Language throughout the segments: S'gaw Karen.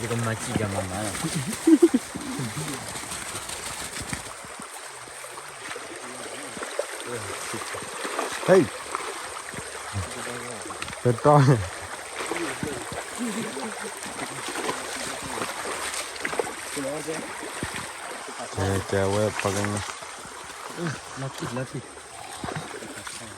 ကမၤစံၣ်ယၤမၤမၤလီၤ. ဟဲ, ပတီၢ်, ကဲဝဲပှၤကညီ, လီၤထံၣ်လီၤထံၣ်.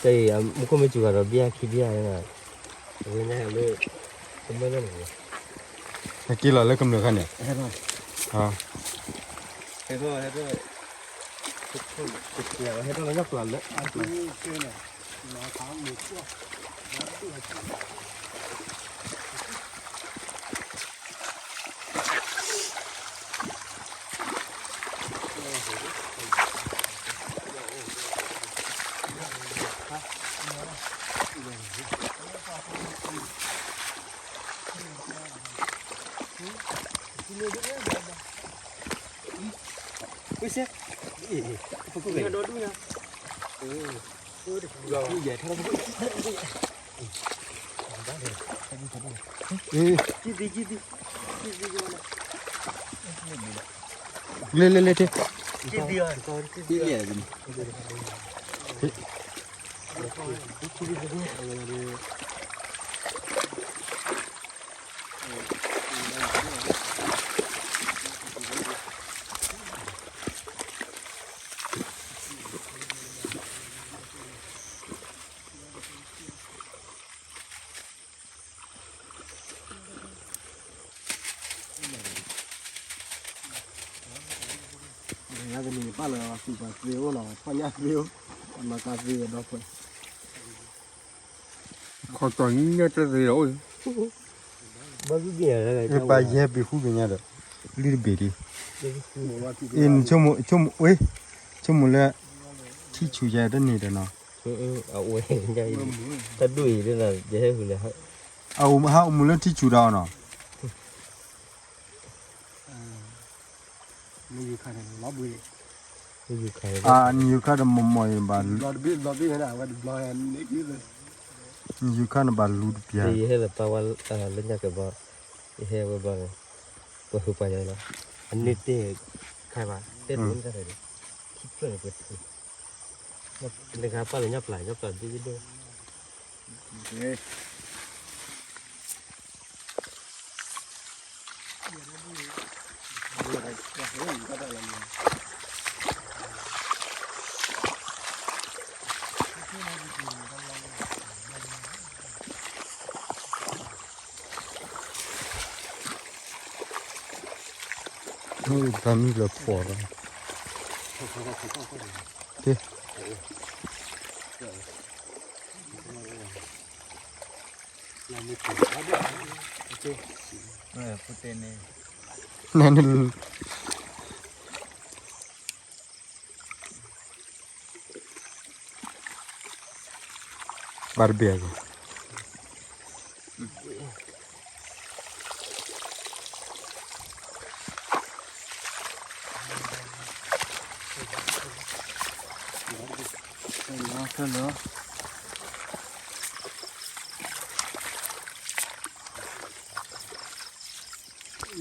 တၢ်အံၤ မူခိၣ်မ့ၢ်စူၤဂၤဒီး ဘံယၣ်ခံဘံယၣ်န့ၣ်, အဝဲညါလၢ ကမၢလၢန့ၣ်, ဟဲက့ၤလီၤလၢကမျၢၢ်ခါန့ၣ်, ဟဲထီၣ်, ဟဲထီၣ်, ဟဲထီၣ်လၢညၣ်ပျၢ်လၢ လဲၤလဲၤလဲၤထံ, တနံၤပၢ်လၢသူၣ်ပှၤသ့အိၣ်လီၤ ဖီၣ်ညၣ်သ့အိၣ်, အမၤကါသ့ဒီးခွဲး, ခီကၠီညၣ်တသ့လီၤအိၣ်, ပၢ်ယဟဲပံၤဃုကညါဒီး လုၢ်တဘ့ၣ်ဒံး, အ့ၣ် ဆိကမိၣ်လၢ ထံၣ်ဆူၣ်ယၤတန့ၢ်ဒီးနီၤ, အဝဲ တၢ်ဒိၣ်အံၤ ယဟဲဃုာ်လၢ အဟးအိၣ်မူလၢထံၣ်ဆူၣ်ဒီးနီၤ, နယူၤခါဒီးမီၢ်မီၢ်အံၤဘၣ်, နယူၤခါန့ၣ်ဘၣ်လူၤတပျၢ်, ယဟဲလၢပှၤဝဲလၢညါက့ၤဘျီ, ယဟဲဝဲဘျီန့ၣ်, ပှၤဟုးပှၤယၤလီၤ, အန့ၣ်တဲခါဘၣ်, တဲဒိးန့ၣ်တၢ်ဒီး, ခံဖျၢၣ်န့ၣ်ပှၤထုး, နကပာ်လၢညၣ်ပျၢ် ညၣ်ပျၢ်ဒိၣ်ဒိၣ် တၢ်မံလၢဖှီၣ်လီၤ, က့ န ဘၣ်တဘ့ၣ်အဂီၢ်,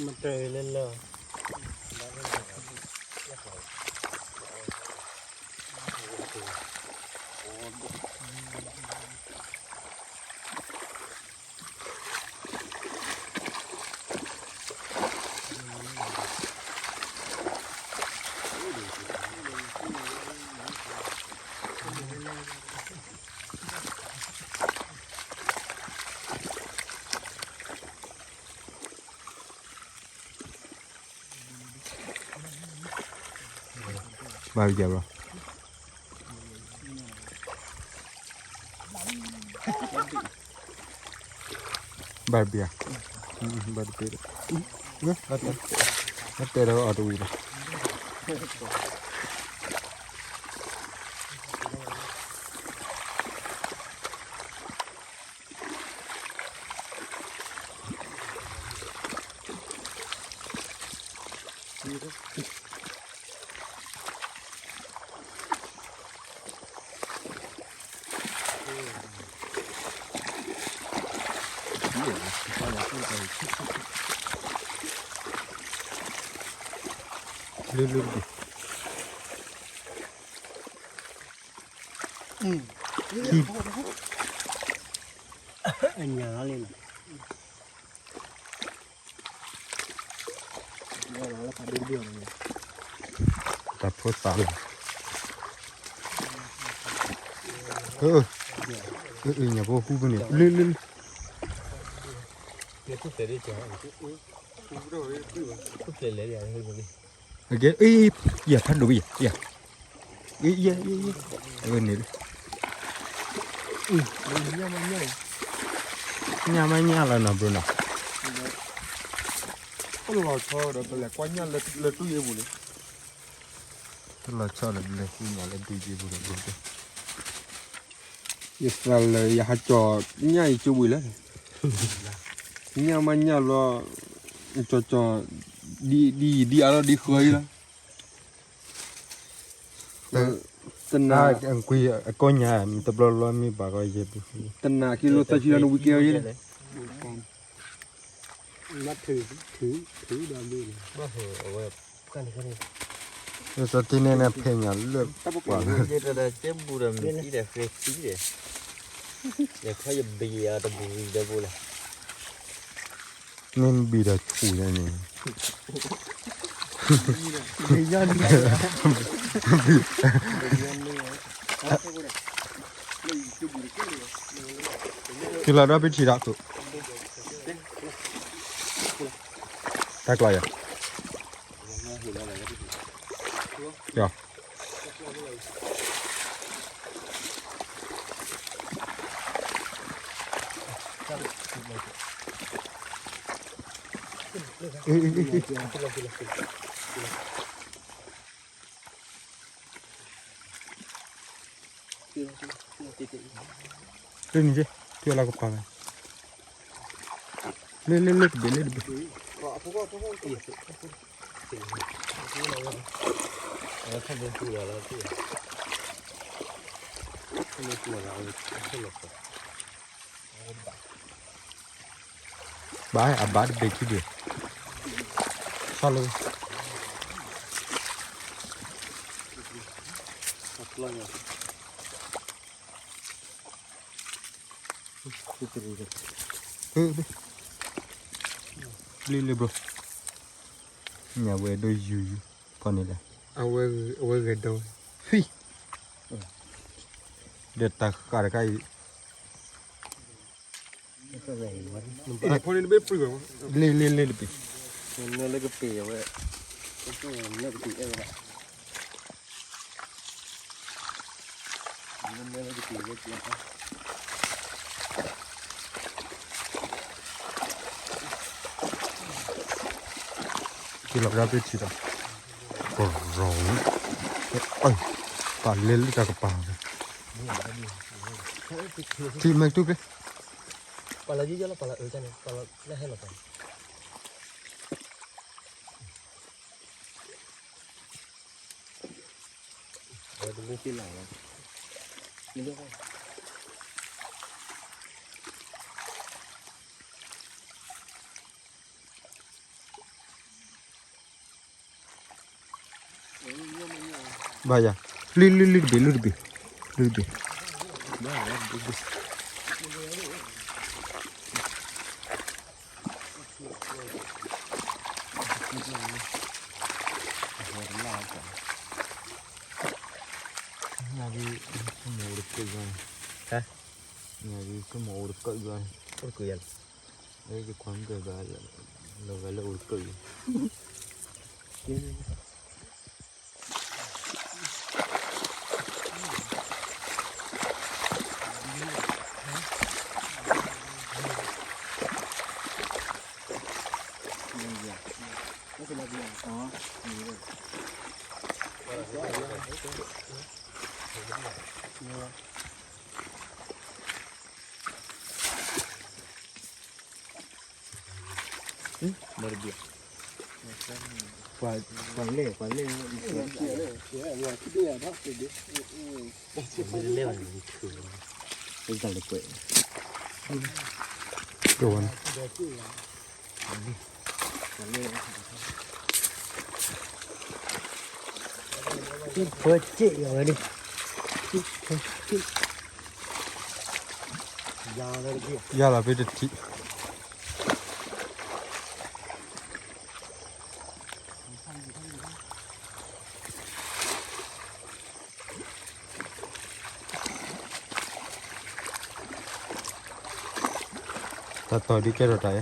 မတၤလဲၣ်လၢ ဘၣ်ယၤဘၣ်, ဘၣ်တဘ့ၣ်ဧါ, ဘၣ်တဘ့ၣ်, ဘၣ်တဲ, ဘၣ်တဲဒီးအီၤတဝံၤလီၤ. လုလုလု, အညၣ်လီၤလံနီၤ. တၢ်ဖိသၣ်လီၤ, အၢ, အၢ အၢ ညၣ်ဖိဟူဖဲန့ၣ် လၢ လၢ လၢ အကဲ အ့ ယဖးဒိၣ်ဘၣ်ယၤ, ယၤ, အ့ ယဲ ယဲ ယဲ, အန့ၣ်လၢ ညၣ်မးညၣ်လီၤနီၤ ဘျိနီၤ, တလီၤဆီဒီး ပလဲၤကွၢ်ညၣ်လၢတူၢ်ယ့ၢ်ပူၤန့ၣ်, တလီၤဆီဒီး ပလဲၤကွၢ်ညၣ်လၢတူၢ်ယ့ၢ်ပူၤဒီး ဘျိ ယသးလၢယဟးကၠီၤညၣ်အံၤကၠိဝံၤလၢ, ညၣ်မးညၣ်လီၤ, ကၠီၤကၠီၤ, ဒ်ယံၤဒ်အါလီၤ ဒ်ဃၢၤအံၤလီၤ, တနၤ, ကွံာ်အကိးညါ တဘျီလီၤမ့ၢ်ဘၣ်ကီးယဲ, တနၤက့ၤလီၤသးဆံလီၤ နဝံၤကဲအီၤယဲလဲၣ်. တၢ်တထံၣ်န့ၣ် နဖဲညါလၢပှၤလၢ ကဲဘူးဒီးမ့ၢ်အံၤဒီးဃဲသံဒီး, ယခီယဘံၣ်အီၤတဘူးဒီးဘိလၢ, မ့ၢ်ဘံၣ်ဒီးဆူၣ်ညါန့ၣ်, တုၤလီၤဒီးပထံၣ်ဒီး, တၢ်ကျီယၤ, ယၤ လၢန့ၣ်က့, တုၤလီၤကပၤ, လၢ လၢ လၢတဘ့ၣ် လၢတဘ့ၣ်, ဘၣ်အဘၣ်တဘ့ၣ်ခံဘ့ၣ်, ဆီလီၤ, လံလံဘျိ, ညၣ်ဝဲဒိယုၢ်ယုၢ်, ဖီန့ၣ်လဲၣ်, အဝဲဂဲၤဒိ, ဒီးတၢ်ဃာ်တခါအံၤ, လံလံလံတဘ့ၣ်, လံလံလံတဘ့ၣ်, က့ၤလီၤဒၣ်ပထံၣ်ဒီး, ကရီ, ပာ်လဲၤလၢတၢ်ကပၤ, ထံၣ်မဲာ်တူၢ်ကျ့, ပာ်လီၤယံၤယံၤလီၤ ပာ်လီၤအၢၣ်န့ၣ် ပာ်လီၤလၢဟဲလီၤပာ် ဘၣ်ယၤ, လုၢ်လုၢ်လုၢ်တဘ့ၣ် လုၢ်တဘ့ၣ်, လုၢ်တဘ့ၣ်, ညါဒ်ဆိကမိၣ်အိၣ်တကၢၢ်န့ၣ်, ညါဒ်ဆိကမိၣ်အိၣ်တကၢၢ်န့ၣ်, အိၣ်တကၢၢ်ယၤလီၤ, ယခွါမုၣ်ကဂၤလၢဂၤလၢအိၣ်တကၢၢ်ယၤ, ပှၤလဲၣ် ပှၤလဲၣ် တၢ်လၢကွဲး ဖိက့ၣ်အဝဲန့ၣ် ယၤလီၤဖဲတထံၣ် တၢ်တီၢ်ဒ်ကဲထီၣ်တၢ်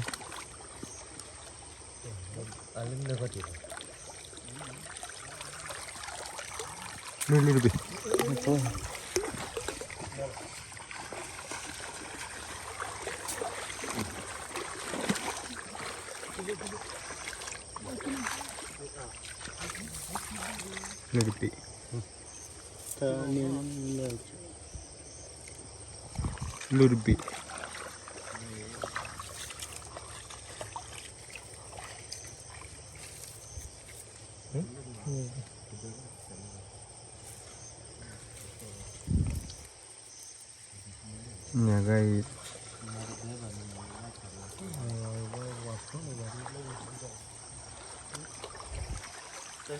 အံၤ လုၢ်လုၢ်တဘ့ၣ် လုၢ်တဘ့ၣ် လုၢ်တဘ့ၣ် ညါဂၤအံၤ က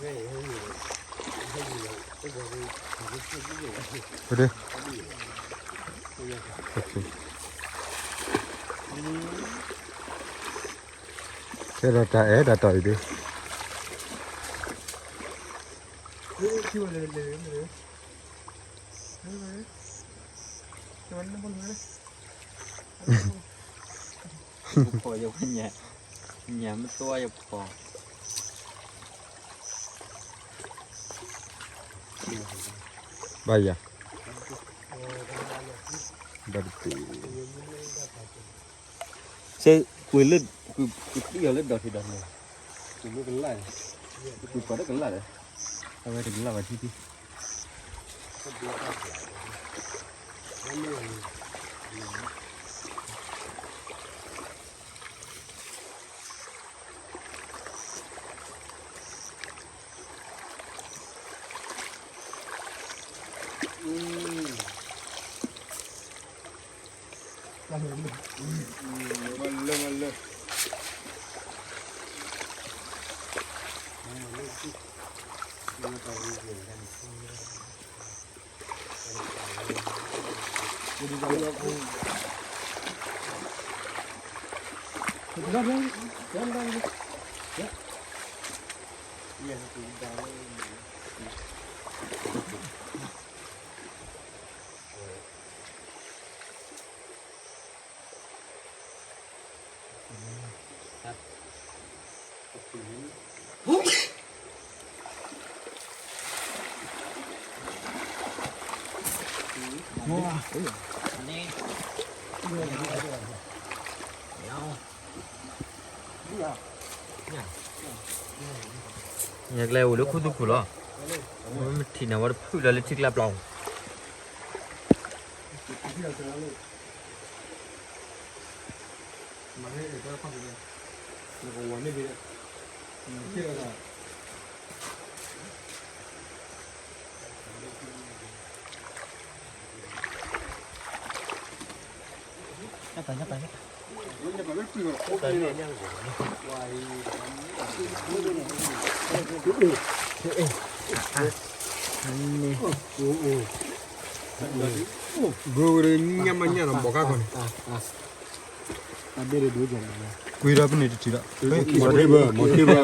ဲဒီးတၢ်အဲၣ်တၢ်တီၢ်အံၤဒ် ဖီယညၣ် ညၣ်မ့ၢ်သွါယဖီ ဘၣ်ယၤ ဘၣ်တပူၤ စဲကွံာ်လၢ ကွံာ်ကွံာ်အီၤလၢဒီထံဒီန့ၣ် ကွံာ်လၢကလၢ်န့ၣ် ကွံာ်ပှၤလၢကလၢ်ဒီး အဝဲတကလၢ်ဘၣ်ထံထံ ညါကျဲအိၣ်လၢခူသူၣ်ခိၣ်လီၤ. မ့ၢ်ထံၣ်နၤဝဲတဖုၣ်လီၤလၢထံကျါပျီ ဘျိဝဲညၣ်မးညၣ်ဒီးဘီကါခီန့ၣ် ကွံာ်ဒီးပန့ၣ်တထံၣ်ဒီး မီၤထ့ဘၢ မီၤထ့ဘၢ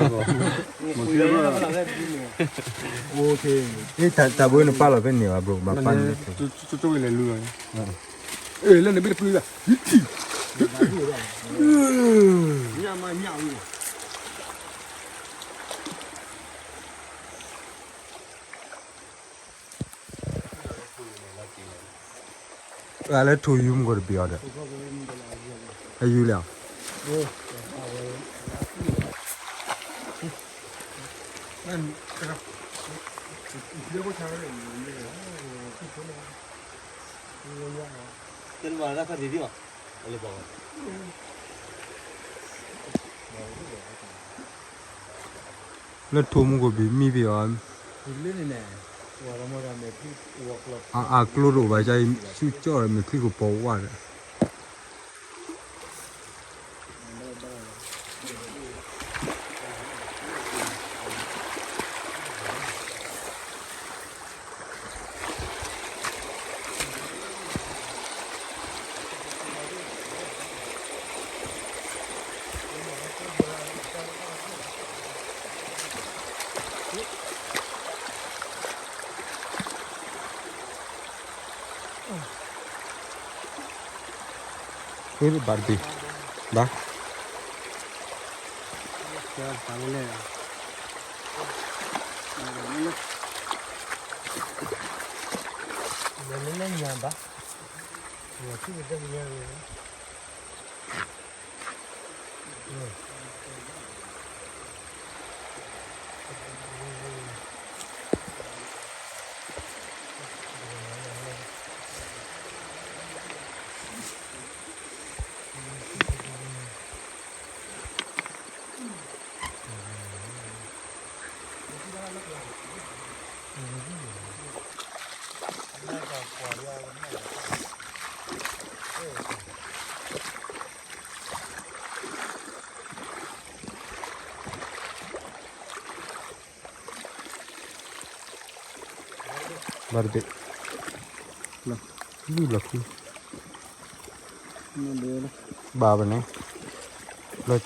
မီၤထ့ဘၢ တၢ်ဘိနပာ်လီၤဖဲန့ၣ်ဘၣ်ဘျိ ဘၣ်ပာ်န့ၣ် ကၠိကၠိဝဲလဲၤလူလီၤ လၢနဘ့ၣ်တပှ့ၤဘၣ် ညၣ်မးညၣ်ဝံၤ အလၢထူယူမူကီၢ်တဘ့ၣ်အီၤဒီး အယူလဲၣ်အီၤ လၢထိးမူကဘံးမံဘ့ၣ်အီၤ, အကျိတအိၣ်ဘၣ် ကါအံၤ ဆူကၠီၣ်ဒီး မ့ၢ်ချံကပီၤဝါဒီး ဘၣ်တဘ့ၣ်, ဘၣ်, လၢညါဘၣ်, ဘၣ်တဘ့ၣ်, ဘၣ်လီၤခံ, ဘၣ်ဘၣ်န့ၣ်, ဘၣ်, ဘ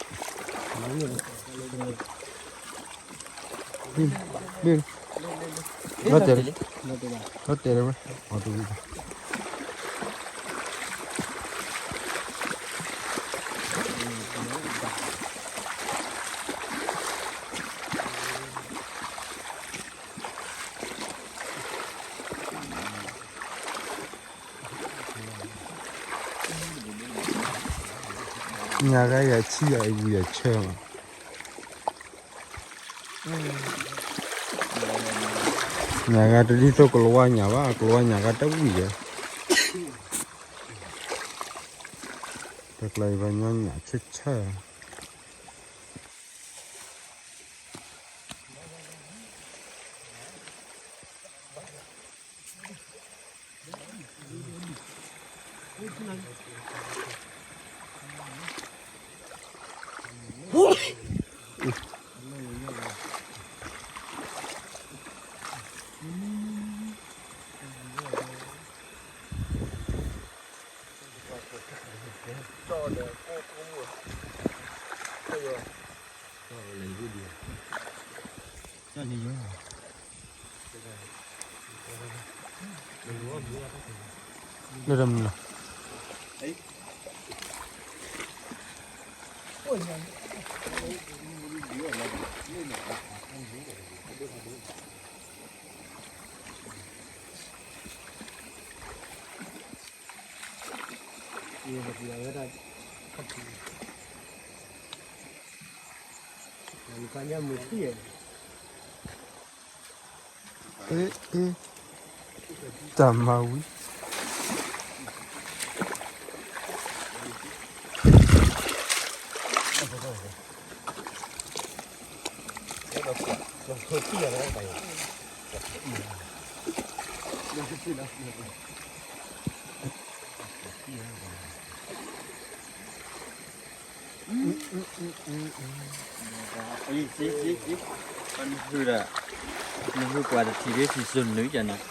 ၣ်, လီၤတဲာ်လၢဝဲ, အီၤတဝံၤ ညၣ်ဂၤယၤဆံယၤအံၤဝံၤယၤဆၢလီၤ, ညၣ်ဂၤတဒ်သိးကလၤဝါညၣ်ဘၣ်, ကလၤဝါညၣ်ဂၤတဝံၤယၤ, တကျါအံၤပှၤညီညၣ်ဆၢဆၢ လၢတမနုၤလီၤ. တၢ်မၤဝံၤ နဟုပှၤတထံၣ်ဒ်ထံၣ်စိနုာ်ယၤန့ၣ်,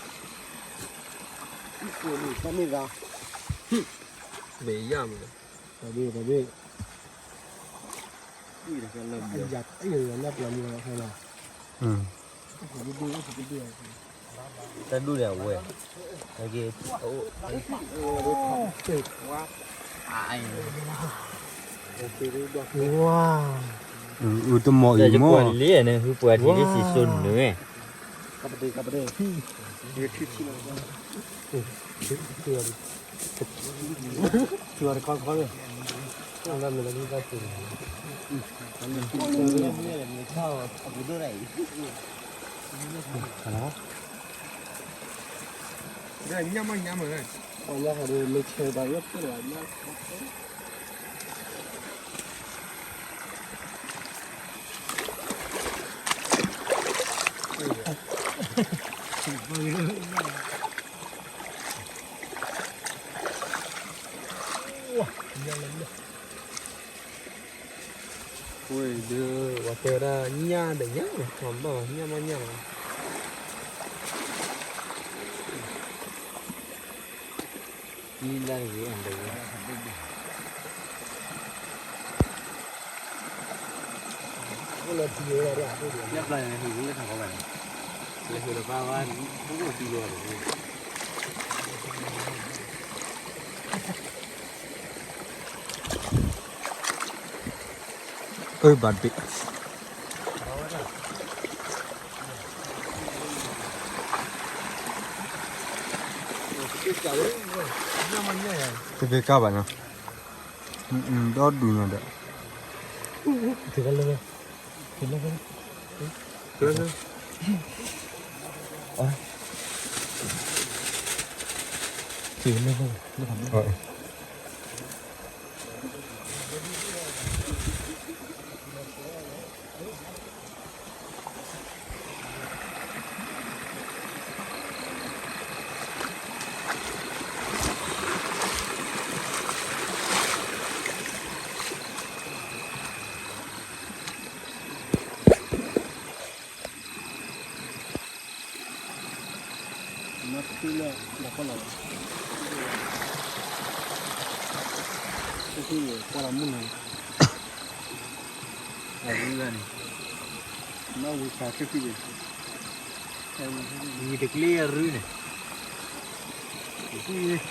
မ့ၢ်ယၤမ့ၢ်, တဘ့ၣ်တဘ့ၣ်, တဒူၣ်ဒီးအဝဲ, အုတမီၤအံၤမီၤ, လံန့ၣ် ဟုပှၤထံၣ်ဒ်စံးစိနၢ်, ထံၣ်တခီခီန့ၣ် ဝဲဒၣ် ပှၤတဲဝဲဒၣ်ညၣ်ဒီးညၣ်လီၤ, ပှၤဘၣ်ဝဲညၣ်မးညၣ်လီၤ. လံလၢ်တဂ့ၤအံၤတဂ့ၤ, ညၣ်ဖျါန့ၣ် ဟ့ၣ်ဝံလၢထးခီဘၣ်န့ၣ်, လၢဟ့ၣ်လီၤပၢ်ဝဲ ပူၤပူၤတံၢ်လီၤတဂ့ၤ. အၢ ဘၣ်တဘ့ၣ် တဘ့ၣ်ကါဘၣ်နီၤ, ဒီဒူၣ်နီၤဒီး, မၤတသ့လၢ ဒီးကီၢ်လီၤ, တသ့န့ၣ် ကွၢ်လီၤမုၢ်နၤ, အရူဂၤန့ၣ်, မၤဝံၤစးတသ့န့ၣ်, ဝံၤတကျ့အရူန့ၣ်,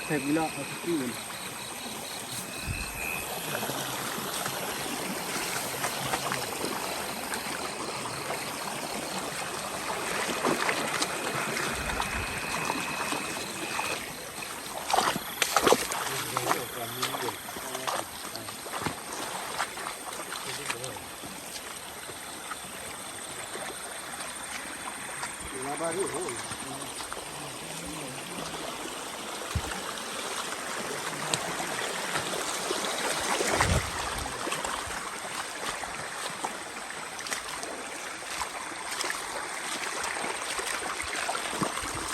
ဖဲကွံာ်လီၤအတသ့န့ၣ် ဒ်အ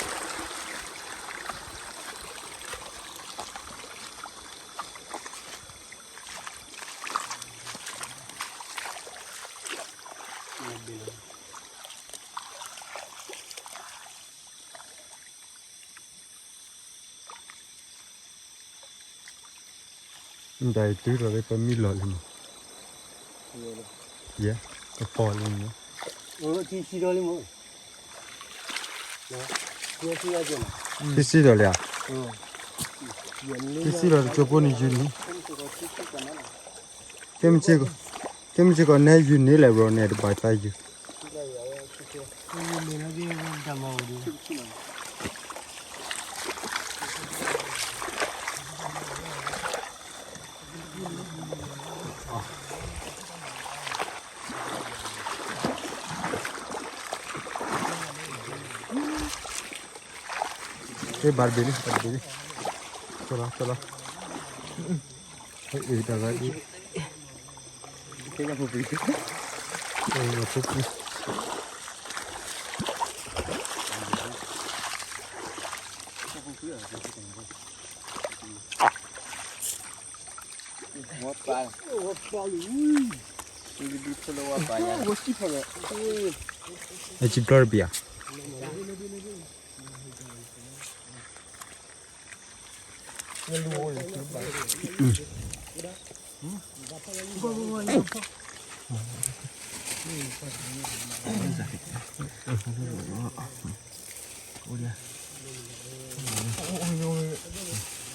ံၤတုၤလီၤလၢပမံလီၤလံမး, ယဲ, ပပီၢ်လံမး, ထံဆံဒီးလံဧါ, ထံဆံဒီးလံဧါ, ထံဆံဒီးတကၠိဖိန့ၣ်ယုၢ်န့ၣ်, ကဲမ့ၢ်စ့ၢ်ကီး နဲယုၢ်န့ၣ်လဲၣ် bro န့ၣ်တဘၣ်သးယုၢ် ဘၣ်တဘ့ၣ်လံ ဘၣ်တဘ့ၣ်လံ, ကၠီလီၤ ကၠီလီၤ, အ့ၣ် တၢ်ဂၤဒ် အစံးဘျီတ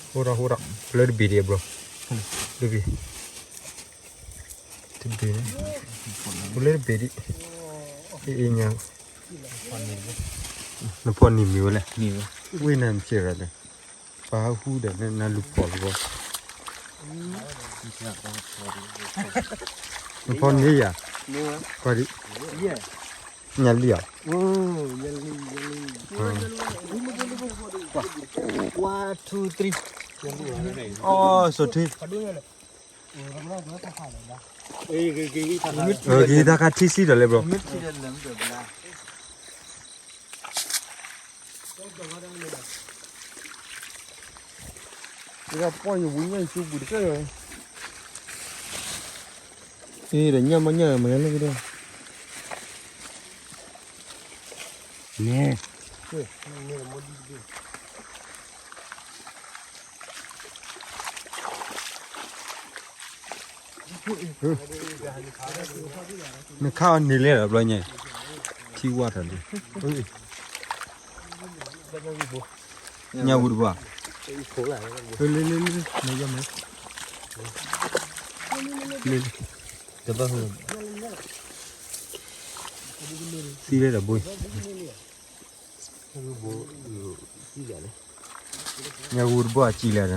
ဘ့ၣ်ဧါ. ဟိဒီး ဟိဒီး လၢတဘ့ၣ်ဒံး bro, တဘ့ၣ်, တဘ့ၣ်န့ၣ်, လၢတဘ့ၣ်ဒံး, အ့ၣ် အ့ၣ် ညါ, နဖီၣ်န့ၢ်မ့ၢ်ဝဲလဲၣ်, ဝ့ၢ်နၤမ့ၢ်ကဲရၤလဲၣ်, ပှၤဟးဟူဒီးနလူၤဖီၣ်လၢၤဘၣ်. နဖီန့ၢ်ယၤ, ကွၢ်ဒံး, ညၣ်လံဧါ, one two three, အိၣ်ဆိးထံ, ဂ့ၤတၢ်ခါထံဆံဒီးလဲၣ်ဘျီ ပှၤယဝံညၣ်ယစုပူၤတကဲၢ်, ဒီးညၣ်မီၢ်ညၣ်မၤညါလၢကဒီး, န့ၣ်, နခါအီၤန့ၣ်လဲၣ်ဒီးဘျီညါ, ထံဝါထီၣ်လံ, ညၣ်ဝူတဘၣ်, လ့လ့လ့, နယီၢ်မ့ၢ်, လ့လ့, တဘၣ်, သံလဲၣ်ဒီးဘိ, ညၣ်ဝူတဘၣ်အစံလဲၣ်ဒီး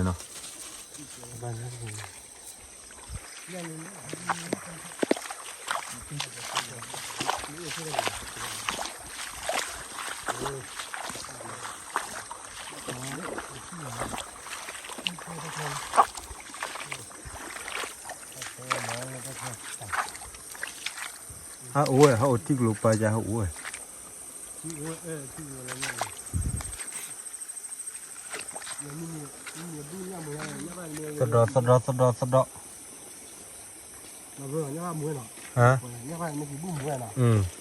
နီၤ ဟဲအိၣ်ဝဲ ဟဲအိၣ်ထံကျိပာ်ယၤဟဲအိၣ်ဝဲ, သဒီၣ်သဒီၣ်သဒီၣ်သဒီၣ်, လံသဒီၣ်သဒီၣ်, သဒီၣ်ယ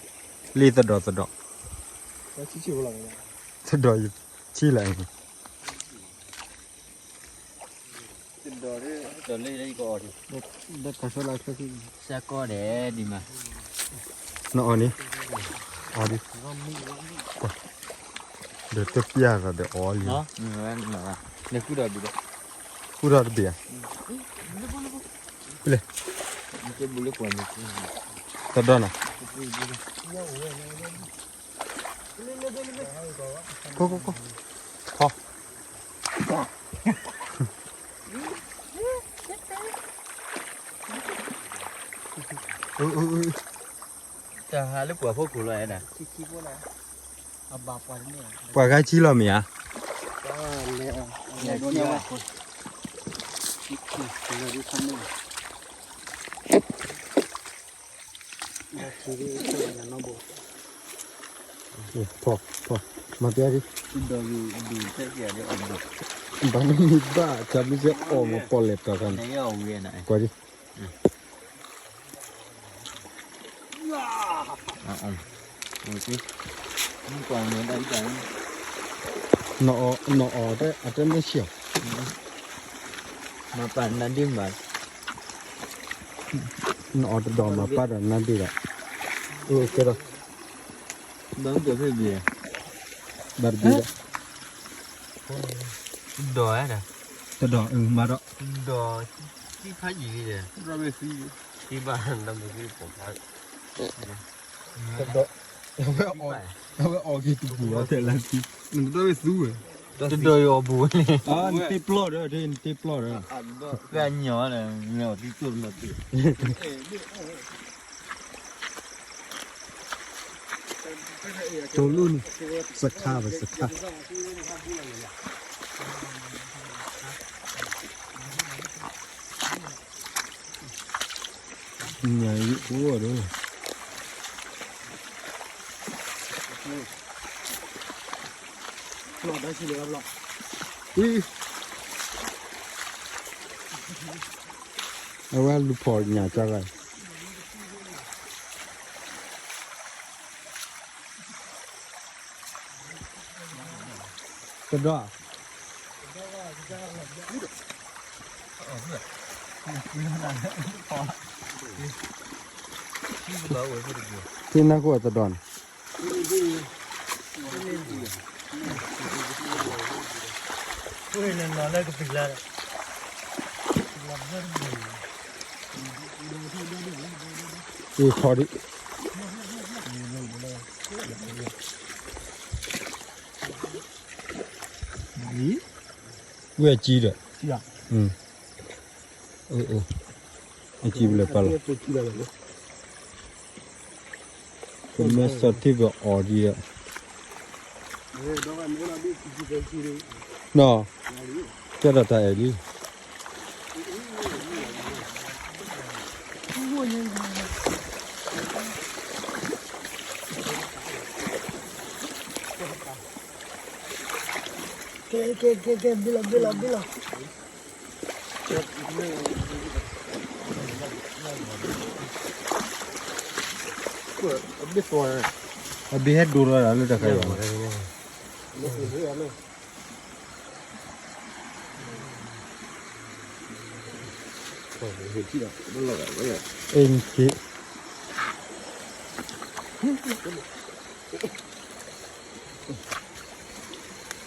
ထံလၢအံၤ ဒီးလၢယကအီၣ်ဒံး, ဒီးကီၢ်ဆိလီၤခဲခံ, စၢ်ကီၢ်ဒဲးဒံးမး, နအီၣ်န့ၣ်, အီၣ်ဒံး, ဒီးတပျၢ်ဒီးအီၣ်လံ, ဃုဒီးဘံၣ်ဒီး, ဃုဒီးတဘ့ၣ်ဧါ, ဖဲလဲၣ်, တဒီနီၤ ခိခိခိ, ဖီ, တၢ်ဟးလၢပှၤဖီခိၣ်လီၤအဲၣ်ဒၣ်, ပှၤဂၤဆံလီၤမ့ၢ်ဧါ ဖီ, ဖီ, မၤပျါဒံး, ဘၣ်မ့ၢ်ဘၣ်တၢ်ဘျုးစ့အီၣ်မၤပီၣ်လဲၣ်တီၤခါန့ၣ်, ကွၢ်ဒံး, နအီၣ်အတၢ်မ့ၢ်ဆံၣ်အီၤ, မၤပာ်နါဒ့မး, နအီၣ်တဒီးမၤပာ်ဒီးနါဒ့ဒီး, အိၣ်ကဲဒီး, ဘၣ်မ့ၢ်တဘ့ၣ်, ဘၣ်တဘ့ၣ်ဒီး, တဒီး, တဒီးမၤဒီး, တဒီး, သံဖးယံာ်လံ, သံဘၣ်, တဒီး, အဝဲအီၣ်က့ၤတပူၤအီၤတဲလၢသံ, တဒီးသူဝဲ, တဒီးယအီၣ်ပူၤန့ၣ်, နတ့ပျီၢ်ဒီး, နတ့ပျီၢ်ဒီး, ကညီဒီး, သံတိၢ်နီၢ်တ့ၢ် ကၠိလူၢ်န့ၣ်, စခါဘၣ်စခါ, ညါအံၤအိၣ်ဒီး, အဝဲလူၤဖီၣ်ညၣ်ကၢ်ဂၤ တဒီး, သ့ၣ်နၢ်ခိၣ်တဒီးန့ၣ်, အ့ၣ်ခီဒံး, ဝဲၢ်ကံဒီး, အိၣ်, အစံးဘျဲၣ်ပာ်လီၤ, ကမ့ၢ်စီထံၣ်ပအီၤဒ်ဒီး, နီၤ, ကဲထီၣ်တၢ်အဲၣ်လံ. ကဲ ကဲ ကဲ ကဲ ဘံလီၤ ဘံလီၤ ဘံလီၤ. အဘ့ၣ်ဟဲဒိလီၤလၢတၢ်ခါအံၤ, အ့ၣ်က့,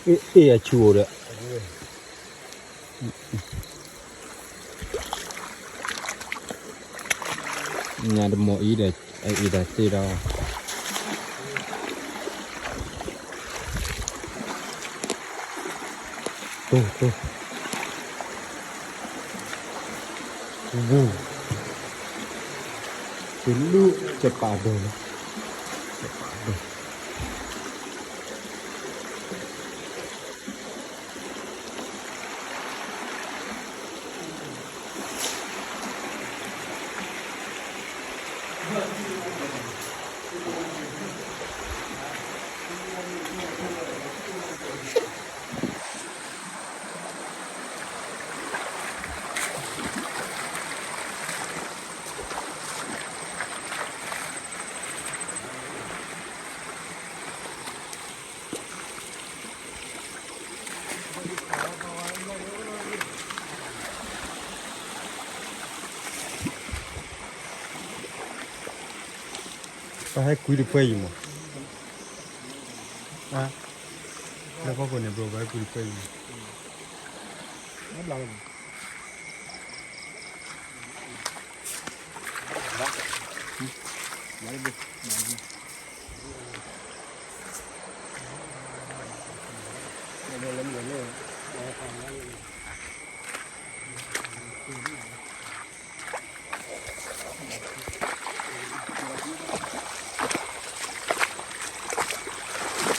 အ့ၣ်အဆူၣ်အိၣ်ဒီး, ညၣ်တမီၢ်အံၤဒီး အအံၤဒီးသ့ဒီး, တိၢ်တိၢ်, ဝူ, တလူၢ်တပာ်ဒိၣ်လီၤ, တပာ်ဒိၣ်. ပဟဲကွံတဖှဲအံၤမး, လၢဖီခိၣ်န့ၣ် ဘျီ ပဟဲကွံတဖှဲအံၤမး.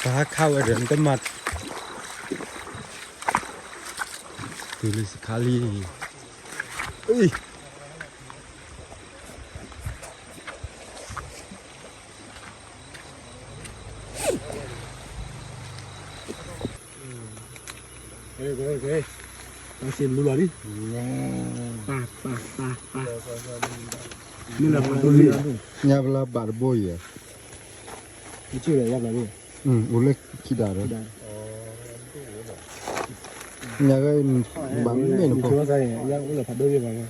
ပဟဲခးဝဲဒီး နတမၤ တုၤလၢစခါလံ, အံၤ ကဲ ကဲ ကဲ, တၢ်စံးလူလီၤလံ, ပၢ် ပၢ် ပၢ် ပၢ်, မ့ၢ်လၢဖးဒိၣ်လံ, ညါပလၢဘၣ်တဘိယဲၢ်, မ့ၢ်လၢညါပလၢဘၣ်တဘိယဲၢ်, အိၣ်လၢခံဒၣ်ဒီး, ညါဂ့ၤ, ဘၣ်မ့ၢ်နဖိ အိၣ်လၢဖးဒိၣ်ယဲၢ်ဘၣ်,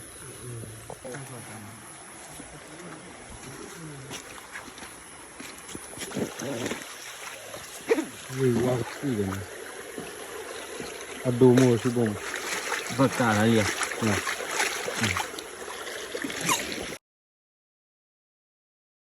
ဝံၤဝါကတံၢ်ဒီး, အဒိၣ်မိၢ်ဆူဘိမး, ဘၣ်ကးလံဧါ, လၢ